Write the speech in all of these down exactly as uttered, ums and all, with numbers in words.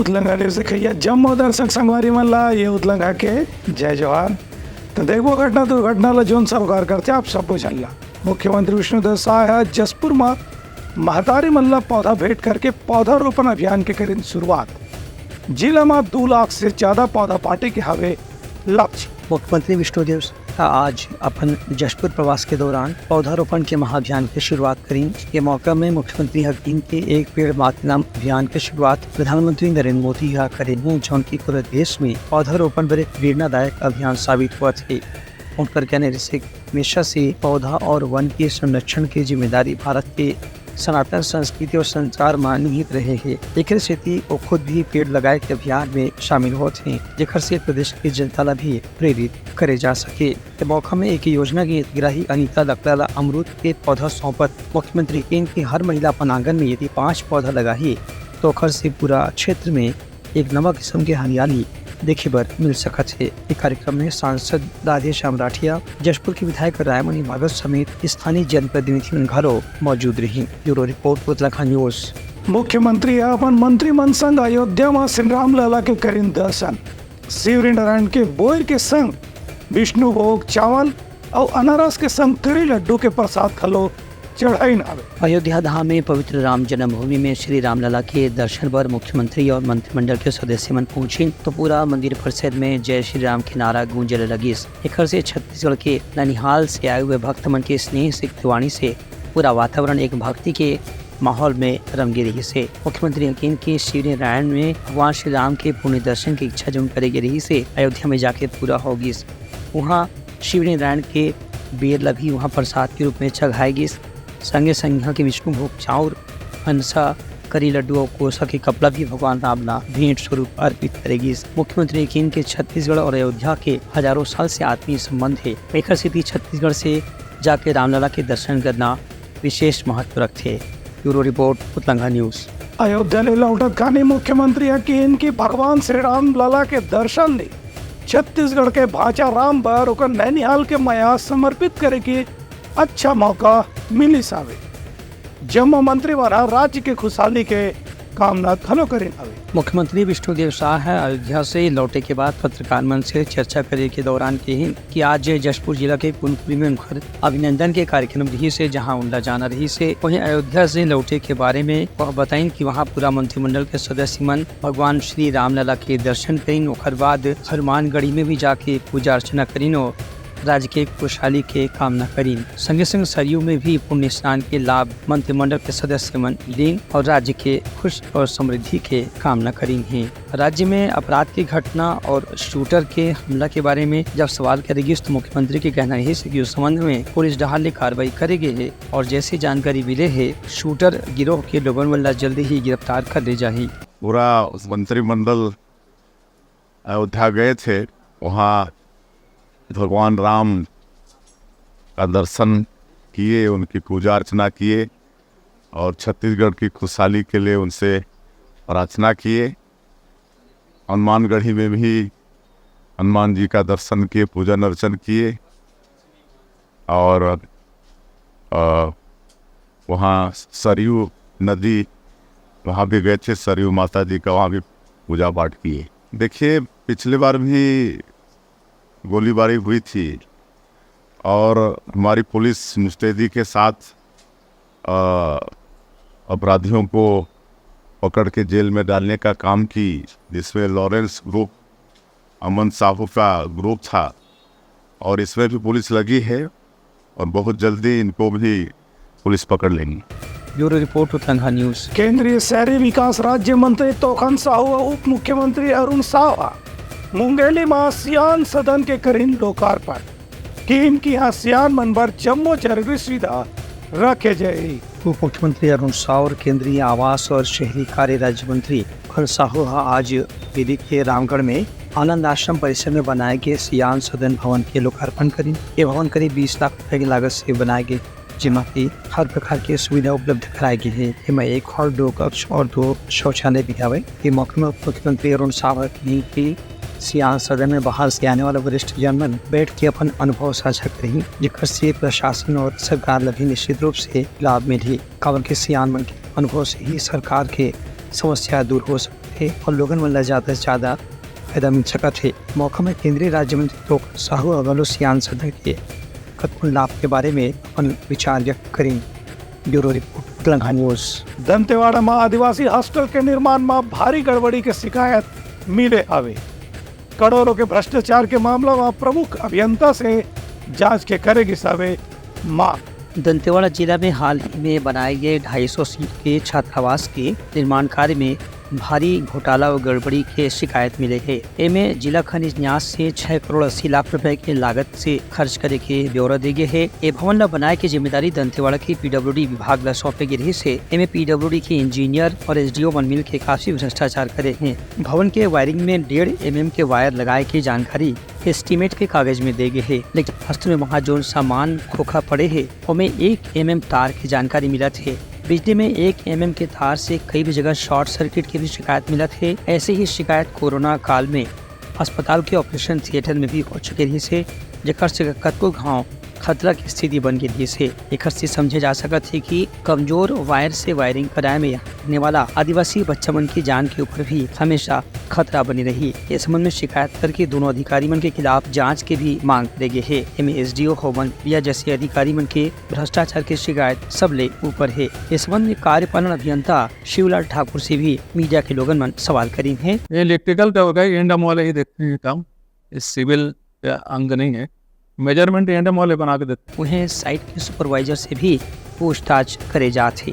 उतलंघा news देखइया जम्मो दर्शक संगवारी मन ला ये उतलंघा के जय जोहार। तो देखबो घटना दुर्घटना ला जोन सरोकार करथे आप सबो झन ला। मुख्यमंत्री विष्णुदेव साय ह जशपुर म महतारी मन ला पौधा भेंट करके पौधारोपण अभियान के करिन शुरुआत। जिला म दू लाख से ज्यादा पौधा बांटे के हवे लक्ष्य। मुख्यमंत्री विष्णुदेव साय आज अपन जशपुर प्रवास के दौरान पौधारोपण के महाअभियान के शुरुआत करीन। ये मौका में मुख्यमंत्री ह कहिन के एक पेड़ मातृ नाम अभियान के शुरुआत प्रधानमंत्री नरेंद्र मोदी ह करे हे, जौन की पूरे देश में पौधारोपण बर एक प्रेरणादायक अभियान साबित होवत हे। उनकर कहना रिहिस हे कि हमेशा से पौधा और वन के संरक्षण के जिम्मेदारी भारत के सनातन संस्कृति और संस्कार म निहित रहे हे। एकर सेती वो खुद भी पेड़ लगाए के अभियान में शामिल होत हे, जेकर से प्रदेश के जनता ला भी प्रेरित करे जा सके। ए मौका में एक योजना के हितग्राही अनिता लकड़ा ला अमरूद के पौधा सौंपत मुख्यमंत्री कहिन कि हर महिला अपन आंगन में यदि पाँच पौधा लगाही, तो ओकर से पूरा क्षेत्र में एक नवा किस्म के हरियाली देखे बर मिल सकत हे। ए कार्यक्रम में सांसद राधेश्याम राठिया, जशपुर के विधायक रायमणि भगत समेत स्थानीय जनप्रतिनिधि मन घलो मौजूद रहिन। Bureau report, Utlakhand news. मुख्यमंत्री ह अपन मंत्री मन संग अयोध्या म श्री राम लला के करिन दर्शन। शिवरीनारायण के बोर के संग विष्णु भोग चावल अउ अनारस के संग करी लड्डू के प्रसाद घलो चढ़ाइन हवे। अयोध्या धाम में पवित्र राम जन्मभूमि में श्री रामलला के दर्शन बर मुख्यमंत्री और मंत्रिमंडल के सदस्य मन पहुंचिन, तो पूरा मंदिर परिसर में जय श्री राम के नारा गूंजे लगिस। एकर से छत्तीसगढ़ के ननिहाल से आए हुए भक्त मन के स्नेह सिक्त वाणी से पूरा वातावरण एक भक्ति के माहौल में रंगे रहिस हे। मुख्यमंत्री ह कहिन कि शिवरीनारायण में भगवान श्री राम के पुण्य दर्शन के इच्छा जौन करे गे रहिस हे, अयोध्या में जाके पूरा हो गिस। उहाँ शिवरीनारायण के बेर ला भी उहाँ प्रसाद के रूप में चघाए गिस। संगे संग इहाँ के विष्णु भोग चाउर, हंसा, करी लड्डू अउ कोसा के कपड़ा भी भगवान राम ला भेंट स्वरूप अर्पित करे गिस। मुख्यमंत्री ह कहिन के छत्तीसगढ़ और अयोध्या के हजारों साल से आत्मीय संबंध हे, एकर सेती छत्तीसगढ़ से जाके रामलला के दर्शन करना विशेष महत्व रखथे। Bureau report, Utlangha news. Ayodhya ले लौटत खानी मुख्यमंत्री ह कहिन कि भगवान श्री राम लला के दर्शन ले छत्तीसगढ़ के भांचा राम बर ओकर नैनिहाल के मया समर्पित करे के अच्छा मौका मिलिस हावे। जम्मो मंत्री मन ह राज्य के खुशहाली के कामना घलो करिन हवे। मुख्यमंत्री विष्णुदेव साय ह अयोध्या से लौटे के बाद पत्रकार मन से चर्चा करे के दौरान कहिन कि आज जशपुर जिला के कुनकुरी में उनकर अभिनंदन के कार्यक्रम रहिस हे, जहां उनला जाना रहिस हे। वहीं अयोध्या से लौटे के बारे में वह बताइन कि वहां पूरा मंत्रिमंडल के सदस्य मन भगवान श्री रामलला के दर्शन करिन, ओकर बाद हनुमानगढ़ी में भी जाके पूजा अर्चना करिन और राज्य के खुशहाली के कामना करिन। संगे संग सरयू में भी पुण्य स्नान के लाभ मंत्रिमंडल के सदस्य मन लीन और राज्य के खुश और समृद्धि के कामना करिन हे। राज्य में अपराध के घटना और शूटर के हमला के बारे में जब सवाल करे गिस, तो मुख्यमंत्री के कहना रहिस कि उस संबंध में पुलिस डहार ले कार्रवाई करे गे हे और जैसे जानकारी मिले हे, शूटर गिरोह के लोगन मन ला जल्दी ही गिरफ्तार कर ले जाही। पूरा मंत्रिमंडल अयोध्या गए थे, वहाँ भगवान राम का दर्शन किए, उनकी पूजा अर्चना किए और छत्तीसगढ़ की खुशहाली के लिए उनसे प्रार्थना किए। हनुमानगढ़ी में भी हनुमान जी का दर्शन किए, पूजन अर्चन किए और, अ, वहाँ सरयू नदी, वहाँ भी गए थे, सरयू माता जी का वहाँ भी पूजा पाठ किए। देखिए, पिछले बार भी गोलीबारी हुई थी और हमारी पुलिस मुस्तैदी के साथ, अ, अपराधियों को पकड़ के जेल में डालने का काम की, जिसमें लॉरेंस ग्रुप, अमन साहू का ग्रुप था और इसमें भी पुलिस लगी है और बहुत जल्दी इनको भी पुलिस पकड़ लेंगी। Bureau report, Utlangha news. केंद्रीय शहरी विकास राज्य मंत्री तोखन साहू अउ उप मुख्यमंत्री अरुण साव ह मुंगेली म सियान सदन के करिन लोकार्पण। किहिन कि इहाँ सियान मन बर जम्मो जरूरी सुविधा रखे जाही। उप मुख्यमंत्री अरुण साव और केंद्रीय आवास और शहरी कार्य राज्य मंत्री तोखन साहू ह आज दिल्ली के रामगढ़ में आनंद आश्रम परिसर में बनाए गए सियान सदन भवन के लोकार्पण करिन। ये भवन करीब बीस लाख रुपए की लागत से बनाए गए, जेमा कि हर प्रकार के सुविधा उपलब्ध कराए गे हे। एमा एक हॉल, दो कक्ष और दो शौचालय भी हवय। ये मौके में उप मुख्यमंत्री अरुण साव ह कहिन कि सियान सदन में बाहर से आने वाला वरिष्ठ जन मन बैठ के अपन अनुभव साझा करही, जेकर से प्रशासन और सरकार ल भी निश्चित रूप से लाभ मिलही, काबर के सियान मन के अनुभव से ही सरकार के समस्या दूर हो सकथे। सकत हे और लोगन मन ला ज्यादा से ज्यादा फायदा मिल सकत हे। मौका में केंद्रीय राज्य मंत्री तोखर साहू ह घलो सियान सदन के कतकोन लाभ के बारे में अपन विचार व्यक्त करिन। Bureau report, Telangana news. Dantewada म आदिवासी हॉस्टल के निर्माण म भारी गड़बड़ी के शिकायत मिले हवे। करोड़ों के भ्रष्टाचार के मामला म प्रमुख अभियंता से जांच के करे गिस हवे मांग। दंतेवाड़ा जिला में हाल ही में बनाए गए ढाई सौ सीट के छात्रावास के निर्माण कार्य में भारी घोटाला और गड़बड़ी के शिकायत मिले हे। एमे जिला खनिज न्यास से छह करोड़ अस्सी लाख रुपए के लागत से खर्च करे के ब्यौरा दे गे हे। ए भवन ल बनाए के जिम्मेदारी दंतेवाड़ा के पीडब्ल्यूडी विभाग ल सौंपे गे रिहिस हे। एमे पीडब्ल्यूडी के इंजीनियर और एसडीओ मन मिल के काफी भ्रष्टाचार करे हे। भवन के वायरिंग में डेढ़ एमएम के वायर लगाए के जानकारी एस्टीमेट के कागज में दे गे हे, लेकिन वास्तव में वहां जोन सामान खोखा पड़े हे, ओमे एक एमएम तार के जानकारी मिलत हे। बिजली में एक एमएम के तार से कई भी जगह शॉर्ट सर्किट के भी शिकायत मिलत हे। ऐसे ही शिकायत कोरोना काल में अस्पताल के ऑपरेशन थिएटर में भी हो चुके रहिस हे, जेकर से कतको घाव खतरा के स्थिति बन गे रहिस हे। एकर से समझे जा सकत हे कि कमजोर वायर से वायरिंग कराए में रहने वाला आदिवासी बच्चा मन की जान के ऊपर भी हमेशा खतरा बने रही। ए संबंध में शिकायत करके दोनों अधिकारी मन के खिलाफ जांच के भी मांग करे गे हे। एमे एसडीओ होवन या जैसे अधिकारी मन के भ्रष्टाचार के शिकायत सबले ऊपर हे। ए संबंध में कार्यपालन अभियंता शिवलाल ठाकुर से भी मीडिया के लोगन मन सवाल करीन हे। ये इलेक्ट्रिकल का होगा, एंडम वाले ही देखते हैं काम, ये सिविल का अंग नहीं है। मेजरमेंट एंडम वाले बना के देते हैं। उहें साइट के सुपरवाइजर से भी पूछताछ करे जात हे।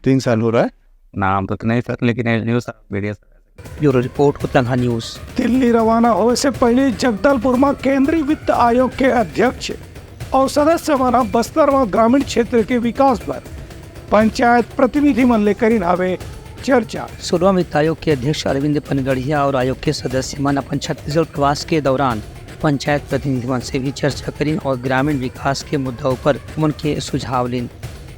तीन साल हो रहा है। नाम तो नहीं सर, लेकिन ये news sir, media sir. Bureau report, Utlangha news. Delhi रवाना होए से पहले जगदलपुर में केंद्रीय वित्त आयोग के अध्यक्ष और सदस्य मन बस्तर व ग्रामीण क्षेत्र के विकास पर पंचायत प्रतिनिधि मन ले करिन हावे चर्चा। सोलहवाँ वित्त आयोग के अध्यक्ष अरविंद पनगढ़िया और आयोग के सदस्य मन अपन छत्तीसगढ़ प्रवास के दौरान पंचायत प्रतिनिधि मन से भी चर्चा करिन और ग्रामीण विकास के मुद्दा ऊपर उमन के सुझाव लिन।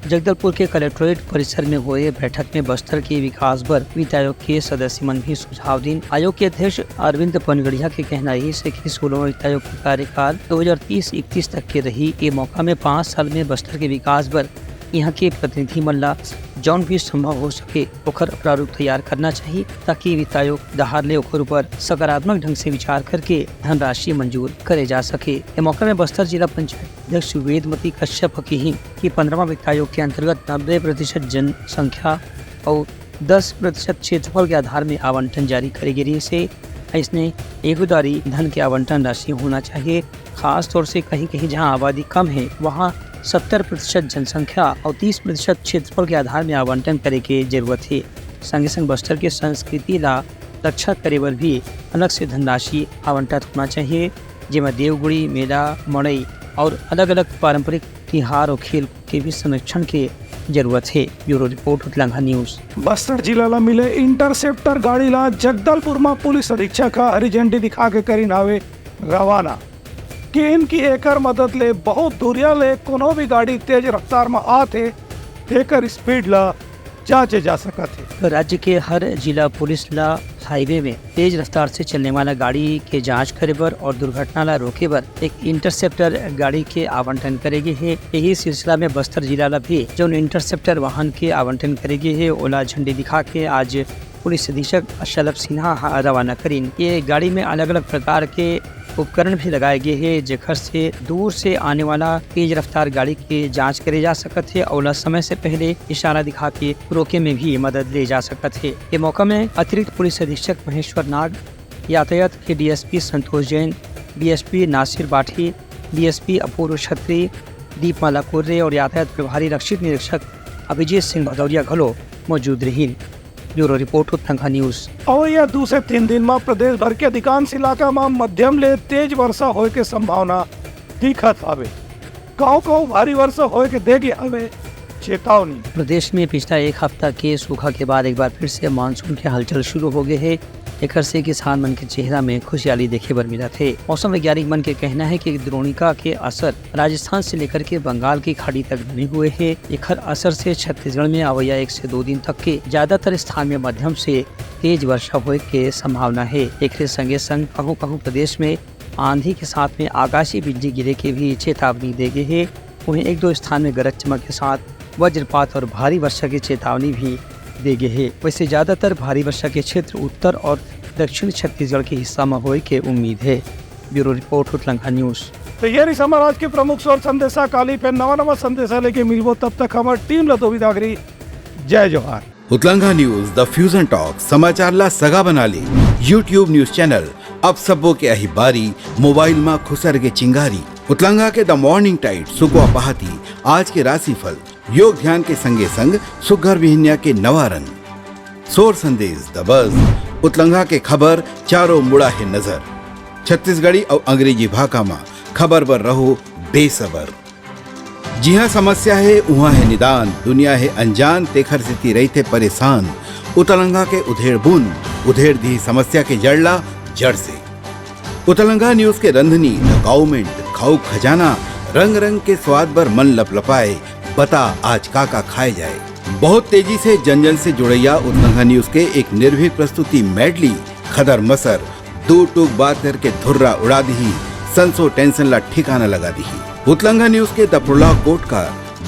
जगदलपुर के कलेक्टोरेट परिसर में होए बैठक में बस्तर के विकास बर वित्त आयोग के सदस्य मन भी सुझाव दिन। आयोग के अध्यक्ष अरविंद पनगढ़िया के कहना रहिस हे कि सोलहवाँ वित्त आयोग के कार्यकाल दो हज़ार तीस इकतीस तक के रही। ये मौका में पाँच साल में बस्तर के विकास बर यहाँ के प्रतिनिधि मन ला जौन भी संभव हो सके ओकर प्रारूप तैयार करना चाहिए, ताकि वित्त आयोग डहार ले ओकर ऊपर सकारात्मक ढंग से विचार करके धनराशि मंजूर करे जा सके। ये मौका में बस्तर जिला पंचायत अध्यक्ष वेदमती कश्यप ह किहिन कि पन्द्रहवाँ वित्त आयोग के अंतर्गत नब्बे प्रतिशत जनसंख्या और दस प्रतिशत क्षेत्रफल के आधार में आवंटन जारी करे गे रहिस हे। अइसने एगो दारी धन के आवंटन राशि होना चाहिए। खास तौर से कहीं-कहीं जहां आबादी कम हे, वहां सत्तर प्रतिशत जनसंख्या और तीस प्रतिशत क्षेत्रफल के आधार में आवंटन करे के जरूरत हे। संगे संग बस्तर के संस्कृति ला रक्षा करे बर भी अलग से धनराशि आवंटित होना चाहिए, जेमा देवगुड़ी, मेला, मड़ई और अलग-अलग पारंपरिक तिहार और खेल के भी संरक्षण के जरूरत हे। Bureau report, Utlangha news. Bastar जिला ला मिले इंटरसेप्टर गाड़ी ला जगदलपुर मा पुलिस अधीक्षक ह हरी झंडी दिखा के करिन हावे रवाना। किहिन कि एकर मदद ले बहुत दूरिया ले कोनो भी गाड़ी तेज रफ्तार मा आत हे, तेकर स्पीड ला जांचे जा सकत हे। राज्य के हर जिला पुलिस ला हाईवे में तेज रफ्तार से चलने वाला गाड़ी के जांच करे बर और दुर्घटना ला रोके बर एक इंटरसेप्टर गाड़ी के आवंटन करे गे हे। यही सिलसिला में बस्तर जिला ला भी जौन इंटरसेप्टर वाहन के आवंटन करे गे हे, ओला झंडी दिखा के आज पुलिस अधीक्षक शलभ सिन्हा ह रवाना करिन। ये गाड़ी में अलग-अलग प्रकार के उपकरण भी लगाए गे हे, जेकर से दूर से आने वाला तेज रफ्तार गाड़ी के जांच करे जा सकत हे और ओला समय से पहले इशारा दिखा के रोके में भी मदद ले जा सकत हे। ये मौका में अतिरिक्त पुलिस अधीक्षक महेश्वर नाग, यातायात के डीएसपी संतोष जैन, डीएसपी नासिर बाठी, डीएसपी अपूर्व छत्री, दीपमाला कोर्रे और यातायात प्रभारी रक्षित निरीक्षक अभिजीत सिंह भदौरिया घलो मौजूद रहिन। Bureau report, Utlangha news. अवइया दू से तीन दिन म प्रदेश भर के अधिकांश इलाका म मध्यम ले तेज वर्षा होए के संभावना दिखत हवे। कहूं-कहूं भारी वर्षा होए के दे गे हवे चेतावनी। प्रदेश में पिछला एक हफ्ता के सूखा के बाद एक बार फिर से मानसून के हलचल शुरू हो गे हे। एकर से किसान मन के चेहरा में खुशहाली देखे बर मिलत हे। मौसम वैज्ञानिक मन के कहना हे कि द्रोणिका के असर राजस्थान से लेकर के बंगाल की खाड़ी तक बने हुए हे। एखर असर से छत्तीसगढ़ में अवइया एक से दो दिन तक के ज्यादातर स्थान में मध्यम से तेज वर्षा होए के संभावना हे। एकरे संगे संग कहूं-कहूं प्रदेश में आंधी के साथ में आकाशीय बिजली गिरे के भी चेतावनी दे गे हे। वहीं एक दो स्थान में गरज चमक के साथ वज्रपात और भारी वर्षा की चेतावनी भी दे गे हे। वैसे ज्यादातर भारी वर्षा के क्षेत्र उत्तर और दक्षिण छत्तीसगढ़ के हिस्सा म होए के उम्मीद हे। Bureau report, Utlanga news. तो ये रही हमारा आज के प्रमुख स्वर संदेशा। काली पे नवा नवा संदेशा लेके मिलबो, तब तक हमारी टीम ला दो विदा करी। जय जोहार। उतलंगा न्यूज, द फ्यूजन टॉक, समाचार ला सगा बना ली। YouTube न्यूज चैनल, अब सबो के अही बारी, मोबाइल मा खुसर के चिंगारी। उतलंगा के द मॉर्निंग टाइड, सुकवा पहाती, आज के राशिफल, योग ध्यान के संगे संग सुग्घर बिहनिया के नवा रंग। सोर संदेश, द बज, उतलंगा के खबर, चारों मुड़ा हे नजर। छत्तीसगढ़ी अउ अंग्रेजी भाखा मा खबर बर रहो बेसबर। जिहाँ समस्या हे, उहाँ हे निदान, दुनिया हे अनजान, तेखर सेती रहिथे परेशान। उतलंगा के उधेड़ बुन, उधेड़ दिही समस्या के जड़ ला जड़ से। उतलंगा न्यूज के रंधनी, द काउमेंट, खाऊ खजाना, रंग रंग के स्वाद बर मन लपलपाए, बता आज का का खाए जाए। बहुत तेजी से जन जन से जुड़ैया उतलंगा न्यूज के एक निर्भीक प्रस्तुति मेडली, खदर मसर, दू टूक बात करके धुर्रा उड़ा दिही, संसो टेंशन ला ठिकाना लगा दिही। उतलंगा न्यूज के द प्रोलॉग कोट का,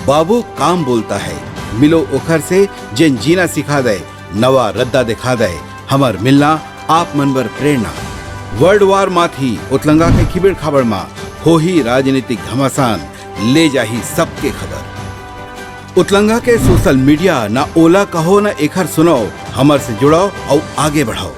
बाबू काम बोलता है, मिलो ओखर से, जेन जीना सिखा दे, नवा रद्दा दिखा दे, हमर मिलना आप मन बर प्रेरणा। वर्ल्ड वार माथी, उतलंगा के खिबेड़ खाबड़ मा होही राजनीतिक घमासान, ले जाही सबके खबर। उतलंगा के सोशल मीडिया, ना ओला कहो ना एखर सुनाओ, हमर से जुड़ाओ अउ आगे बढ़ाओ।